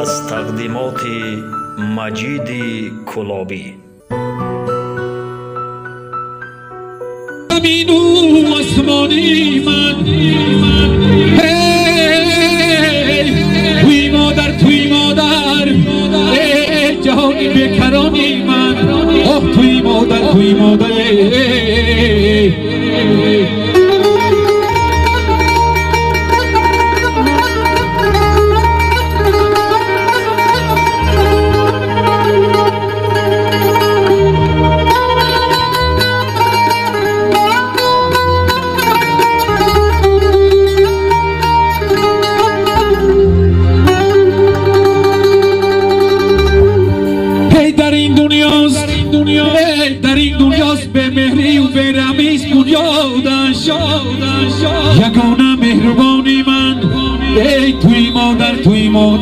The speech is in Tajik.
Аз тақдимоти Маҷиди Кӯлобӣ. Замину осмони ман, эй туи модар, туи модар, эй ҷаҳони бекарони ман, оҳ, туи модар, туи модар, эй. Эй, дар ин дунёст, эй, дар ин дунёст бемеҳрию бераҳмист бунёдаш. Ягона меҳрубони ман, эй, туи модар, туи модар.